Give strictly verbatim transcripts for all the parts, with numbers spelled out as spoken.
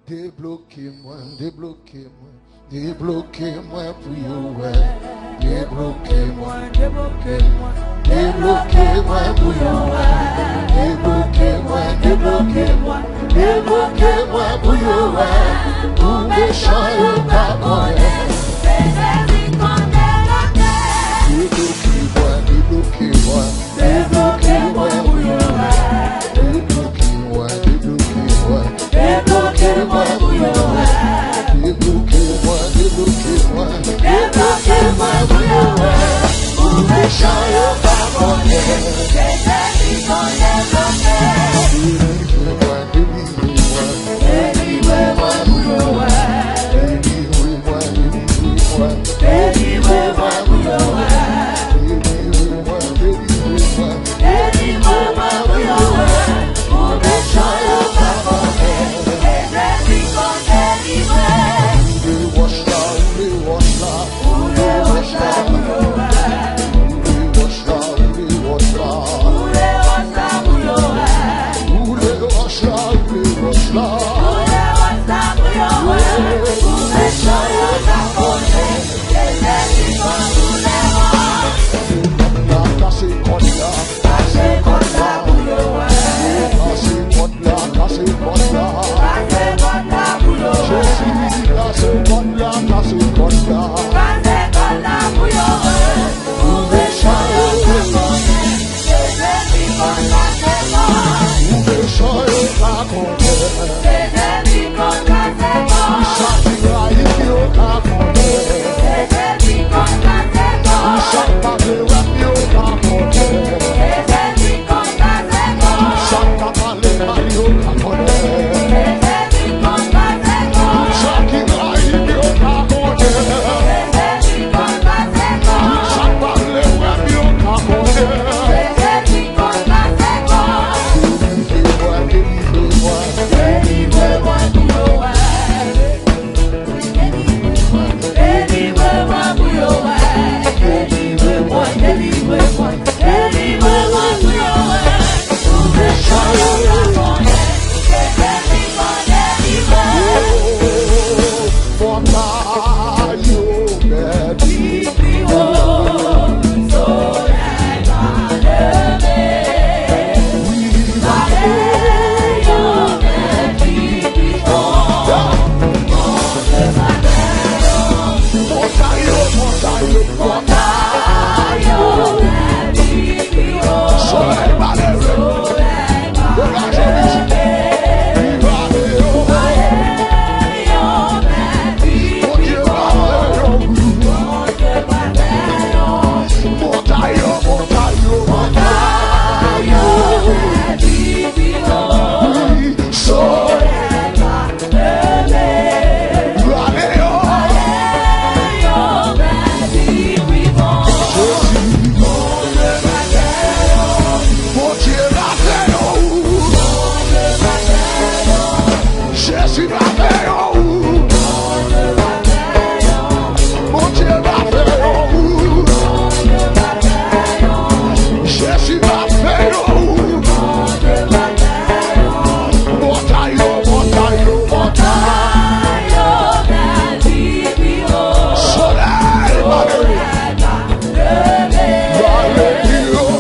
Debloke mwen, debloke mwen, debloke mwen pou yo wè. Debloke mwen, debloke mwen, debloke mwen pou yo wè. Debloke mwen, debloke mwen, debloke mwen pou yo wè. Pou mechan yo ka konnen. Se Jezi k konn debloke. Debloke mwen, debloke mwen. Debloke mwen pou yo wè. Debloke mwen, debloke mwen. Debloke mwen pou yo wè. Debloke mwen, debloke mwen. Debloke mwen pou yo wè. Pou mechan yo pa konnen. Se Jezi k konn debloke. Delivre mwen, delivre mwen. Delivre mwen pou yo wè. Delivre mwen, delivre mwen. Delivre mwen pou yo wè. Delivre mwen, delivre mwen. Delivre mwen pou yo wè. Pou mechan yo pa konnen. Se Jezi k konn delivre. Woule wòch la, woule wòch la. Woule wòch la pou yo wè. Woule wòch la, woule wòch la. Woule wòch la pou yo wè. Woule wòch la, woule wòch la. Woule wòch la pou yo wè. Pou mechan yo pa konnen. Se Jezi k konn woule wòch. Kase kòd la, kase kòd la. Kase kòd la pou yo wè. Kase kòd la, kase kòd la. Kase kòd la pou yo wè. Jezi, kase kòd la, kase kòd la. Kase kòd la pou yo wè. Pou mechan yo pa konnen. Se Jezi k konn kase kòd. Pou mechan yo pa konnen. Se Jezi k konn kase kòd. Pou sa ki rayi yo ka konnen. Se Jezi k konn kase kòd. Pou sa k pa vle wè m yo ka konnen. Se Jezi k konn kase kòd. Pou sa k pa pale mal yo ka konnen. Se Jezi k konn kase kòd. Pou sa ki rayi m yo ka konnen. Se Jezi k konn kase kòd. Pou sa k pa vle wè m yo ka konnen. Se Jezi k konn kase kòd. Delivre mwen, delivre mwen. Delivre mwen pou yo wè. Delivre mwen pou yo wè. Delivre mwen, delivre mwen. Delivre mwen pou yo wè. Pou mechan yo pa konnen. Se Jezi k konn delivre. Montay yo pèdi pi wo. Solèy pa leve. Wi, vale yo pèdi pi wo. Montay yo, montay yo, montay yo. Solèy pa leve. Degaje mizik. Wi, vale yo. Bondye vale yo. Montay yo, montay yo, montay yo. Wi, solèy. Vale yo. Jezi. Bondye lave yo. Jezi lave yo. Bondye lave yo. Jezi lave yo. Montay yo, montay yo, montay yo. Solèy pa leve. Vale yo.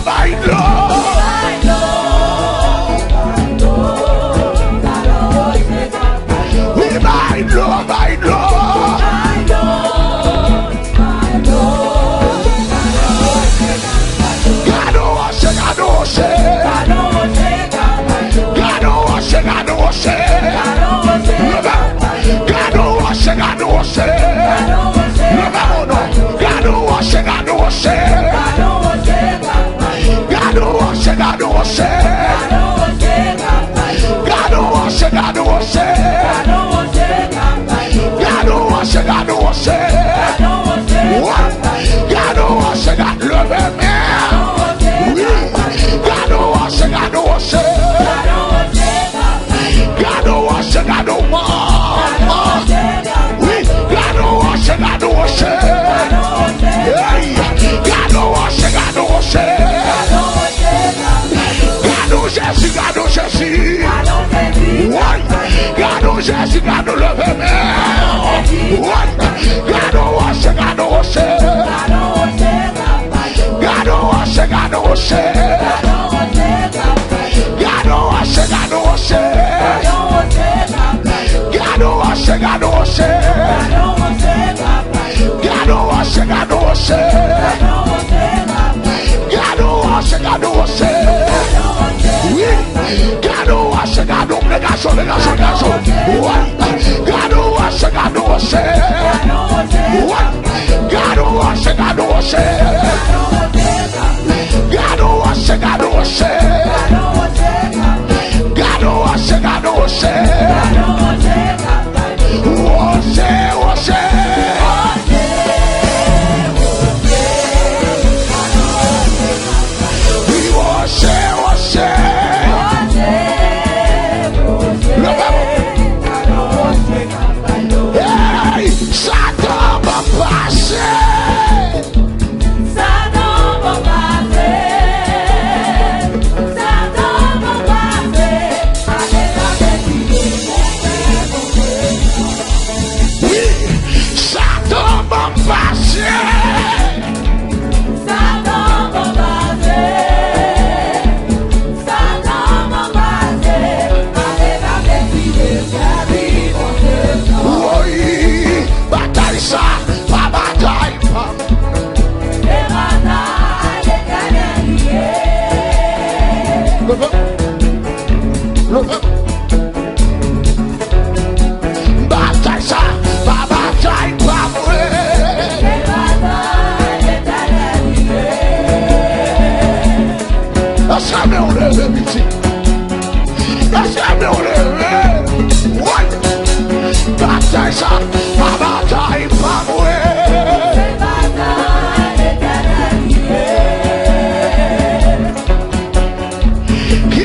Bay dlo. Wi, bay dlo, bay dlo. Gade yon wòche, gade yon wòche. Gade yon wòche, gade yon wòche. Leve. Gade yon wòche, gade yon wòche. Leve, mon non. Gade yon wòche, gade yon wòche. Gade yon wòche, gade yon wòche. Gade yon wòche, gade yon wòche. Gade yon wòche, gade yon wòche. Wè. Gade yon wòche, gade, leve men. Wi. Gade yon wòche, gade yon wòche. Gade yon wòche, gade yon wòche. Wi, gade yon wòche, gade yon wòche. Hey, gade yon wòche, gade yon wòche. Gade yon Jezi, gade yon Jezi. Woy, gade yon Jezi, gade yon leve men. Woy, gade yon wòche, gade yon wòche. Gade yon wòche, gade yon wòche. Gade yon wòche, gade yon wòche. Gade yon wòche, gade yon wòche. Gade yon wòche, gade yon wòche. Gade yon wòche, gade yon wòche. Wi. Gade yon wòche, gade yon, le gason, le gason, le gason. Wi. Gade yon wòche, gade yon wòche. Wi. Gade yon wòche, gade yon wòche. Gade yon wòche, gade yon wòche. Gade yon wòche, gade yon wòche. Wòche, wòche. Wi, wòche, wòche. Leve. Hey, Satan, ban pase. Satan, ban pase. Satan, ban pase. Ale lave piye. Wi, Satan, ban pase. Satan, ban pase. Satan, ban pase. Ale lave piye. Sèvi Bondye. Woy, batay sa, pa batay pa m. Se batay Letènèl li ye. Leve. Leve. Batay sa, pa batay pa mwen. Se batay Letènèl li ye. Èske men w leve, pitit? Èske men w leve? Woy! Batay sa, pa batay pa mwen. Se batay Letènèl li ye. Ki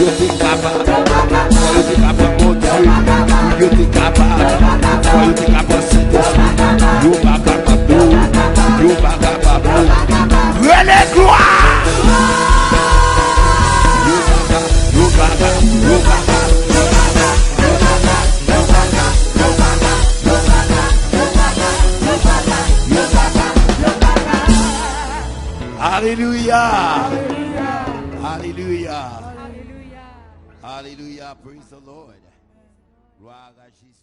Yo te ka pran Jezi pou yo te ka pran, pou yo te ka pran Bondye, pou yo te ka pran, pou yo te ka pran Sentespri. Yo pa kapab, non. Yo pa kapab, non. Rele glwa! Yo pa ka, yo pa ka, yo pa ka. Alelouya! Alelouya! Alelouya! Praise the Lord! Glwa a Jezi!